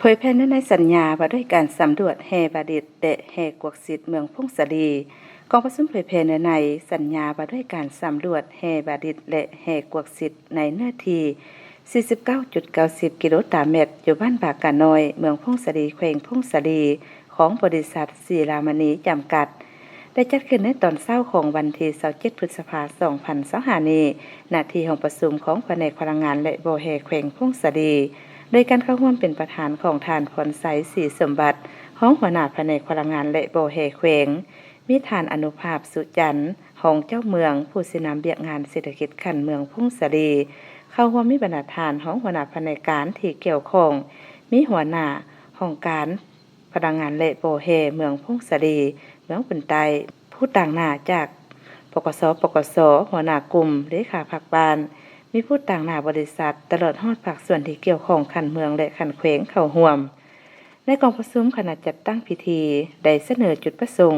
ເຜີຍແຜ່ເນື້ອໃນສັນຍາວ່າດ້ວຍການສຳຫຼວດແຮ່ບາດິດ ແລະ ແຮ່ກວກສິດເມືອງຜົ້ງສາລີ. ກອງປະຊຸມເຜີຍແຜ່ເນື້ອໃນສັນຍາວ່າດ້ວຍການສຳຫຼວດແຮ່ບາດິດ ແລະ ແຮ່ກວກສິດໃນເນື້ອທີ່ ສີ່ສິບເກົ້າຈຸດເກົ້າສິບ ກິໂລຕາແມັດ ຢູ່ບ້ານບາການ້ອຍ ເມືອງຜົ້ງສາລີ ແຂວງຜົ້ງສາລີ ຂອງບໍລິສັດສີລາມະນີ ຈຳກັດ ໄດ້ຈັດຂຶ້ນໃນຕອນເຊົ້າຂອງວັນທີ ຊາວເຈັດ ພຶດສະພາ ສອງພັນຊາວຫ້າ ນີ້ ນະທີ່ຫ້ອງປະຊຸມຂອງພະແນກພະລັງງານ ແລະ ບໍ່ແຮ່ແຂວງຜົ້ງສາລີ ໂດຍການເຂົ້າຮ່ວມເປັນປະທານຂອງທ່ານ ພອນໄຊ ສີສົມບັດ ຮອງຫົວໜ້າພະແນກພະລັງງານ ແລະ ບໍ່ແຮ່ແຂວງ, ມີທ່ານ ອະນຸພາບ ສຸຈັນ ຮອງເຈົ້າເມືອງ ຜູ້ຊີ້ນຳວຽກງານເສດຖະກິດຂັ້ນເມືອງຜົ້ງສາລີ, ເຂົ້າຮ່ວມມີບັນດາທ່ານຮອງຫົວໜ້າພະແນກການທີ່ກ່ຽວຂ້ອງ, ມີຫົວໜ້າຫ້ອງການ ພະລັງງານ ແລະ ບໍ່ແຮ່ເມືອງຜົ້ງສາລີ, ເມືອງບຸນໃຕ້, ຜູ້ຕາງໜ້າຈາກ ປກສ, ປກສ, ຫົວໜ້າກຸ່ມ, ເລຂາພັກບ້ານ, ມີຜູ້ຕາງໜ້າບໍລິສັດ, ຕະຫຼອດຮອດພາກສ່ວນທີ່ກ່ຽວຂ້ອງຂັ້ນເມືອງ ແລະ ຂັ້ນແຂວງເຂົ້າຮ່ວມ. ໃນກອງປະຊຸມ, ຄະນະຈັດຕັ້ງພິທີໄດ້ສະເໜີຈຸດປະສົງ,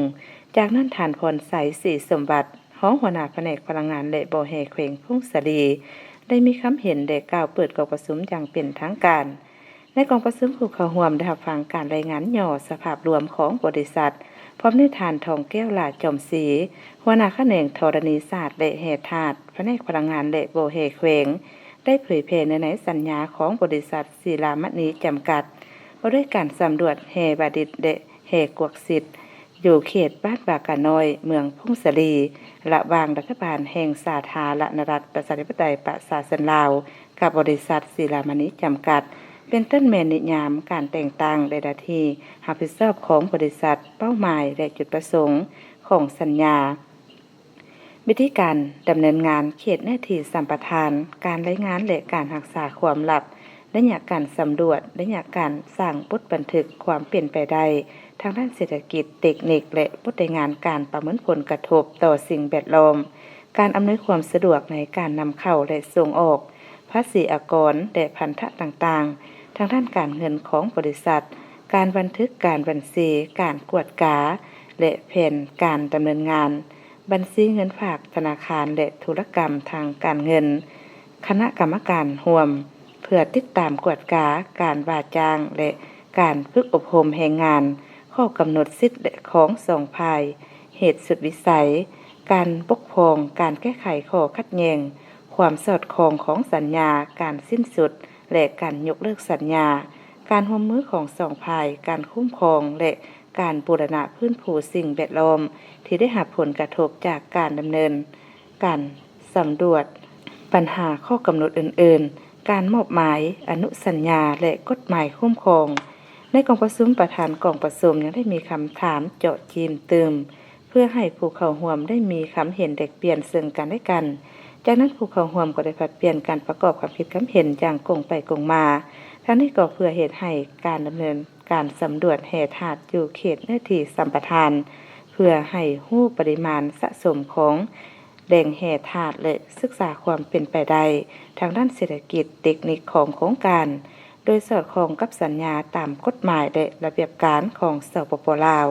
ຈາກນັ້ນທ່ານ ພອນໄຊ ສີສົມບັດ ຮອງຫົວໜ້າພະແນກພະລັງງານ ແລະ ບໍ່ແຮ່ແຂວງຜົ້ງສາລີ ໄດ້ມີຄຳເຫັນ ແລະ ກ່າວເປີດກອງປະຊຸມຢ່າງເປັນທາງການ. ໃນກອງປະຊຸມ, ຜູ້ເຂົ້າຮ່ວມໄດ້ຮັບຟັງການລາຍງານຫຍໍ້ສະພາບລວມຂອງບໍລິສັດ, ພ້ອມດ້ວຍທ່ານ ທອງແກ້ວ ຫຼ້າຈອມສີ, ຫົວໜ້າຂະແໜງທໍລະນີສາດ ແລະ ແຮ່ທາດ, ພະແນກພະລັງງານ ແລະ ບໍ່ແຮ່ແຂວງ, ໄດ້ເຜີຍແຜ່ເນື້ອໃນສັນຍາຂອງບໍລິສັດສີລາມະນີ ຈຳກັດ ວ່າດ້ວຍການສຳຫຼວດແຮ່ບາດິດ ແລະ ແຮ່ກວກສິດ ຢູ່ເຂດບ້ານບາການ້ອຍ ເມືອງຜົ້ງສາລີ ລະຫວ່າງລັດຖະບານແຫ່ງສາທາລະນະລັດ ປະຊາທິປະໄຕ ປະຊາຊົນລາວ ກັບບໍລິສັດສີລາມະນີ ຈຳກັດ ເປັນຕົ້ນແມ່ນນິຍາມການແຕ່ງຕັ້ງ ແລະ ໜ້າທີ່ຮັບຜິດຊອບຂອງບໍລິສັດ, ເປົ້າໝາຍ ແລະ ຈຸດປະສົງຂອງສັນຍາ. ວິທີການດຳເນີນງານເຂດເນື້ອທີ່ສຳປະທານ, ການລາຍງານ ແລະ ການຮັກສາຄວາມລັບ, ໄລຍະການສຳຫຼວດ, ໄລຍະການສ້າງບົດບັນທຶກຄວາມເປັນໄປໄດ້ທາງດ້ານເສດຖະກິດ, ເຕັກນິກ ແລະ ບົດລາຍງານການປະເມີນຜົນກະທົບຕໍ່ສິ່ງແວດລ້ອມ, ການອຳນວຍຄວາມສະດວກໃນການນຳເຂົ້າ ແລະ ສົ່ງອອກ, ພາສີອາກອນ ແລະ ພັນທະຕ່າງໆ, ທາງດ້ານການເງິນຂອງບໍລິສັດ, ການບັນທຶກການບັນຊີ, ການກວດກາ ແລະ ແຜນການດຳເນີນງານ, ບັນຊີເງິນຝາກທະນາຄານ ແລະ ທຸລະກຳທາງການເງິນ, ຄະນະກຳມະການຮ່ວມ ເພື່ອຕິດຕາມກວດກາການວ່າຈ້າງ ແລະ ການຝຶກອົບຮົມແຮງງານ, ຂໍ້ກຳນົດສິດຂອງສອງຝ່າຍ, ເຫດສຸດວິໄສ, ການປົກປ້ອງ, ການແກ້ໄຂຂໍ້ຂັດແຍ່ງ, ຄວາມສອດຄ່ອງຂອງສັນຍາ, ການສິ້ນສຸດ ແລະ ການຍົກເລີກສັນຍາ, ການຮ່ວມມືຂອງສອງຝ່າຍ, ການຄຸ້ມຄອງ ແລະ ການບູລະນະຟື້ນຟູສິ່ງແວດລ້ອມທີ່ໄດ້ຮັບຜົນກະທົບຈາກການດຳເນີນການສຳຫຼວດ, ບັນຫາຂໍ້ກຳນົດອື່ນໆ, ການມອບໝາຍອະນຸສັນຍາ ແລະ ກົດໝາຍຄຸ້ມຄອງ. ໃນກອງປະຊຸມ, ປະທານກອງປະຊຸມຍັງໄດ້ມີຄຳຖາມເຈາະຈີ່ມຕື່ມ ເພື່ອໃຫ້ຜູ້ເຂົ້າຮ່ວມໄດ້ມີຄຳເຫັນແລກປ່ຽນເຊິ່ງກັນແລະກັນ. ຈາກນັ້ນຜູ້ເຂົ້າຮ່ວມກໍໄດ້ຜັດປ່ຽນການປະກອບຄຳຄິດຄຳເຫັນຢ່າງກົງໄປກົງມາ. ທັງນີ້ກໍເພື່ອເຮັດໃຫ້ການດຳເນີນການສຳຫຼວດແຮ່ທາດຢູ່ເຂດເນື້ອທີ່ສຳປະທານ ເພື່ອໃຫ້ຮູ້ປະລິມານສະສົມຂອງແຫຼ່ງແຮ່ທາດ ແລະ ສຶກສາຄວາມເປັນໄປໄດ້ທາງດ້ານເສດຖະກິດ, ເຕັກນິກຂອງໂຄງການ ໂດຍສອດຄ່ອງກັບສັນຍາຕາມກົດໝາຍ ແລະ ລະບຽບການຂອງ ສປປ ລາວ.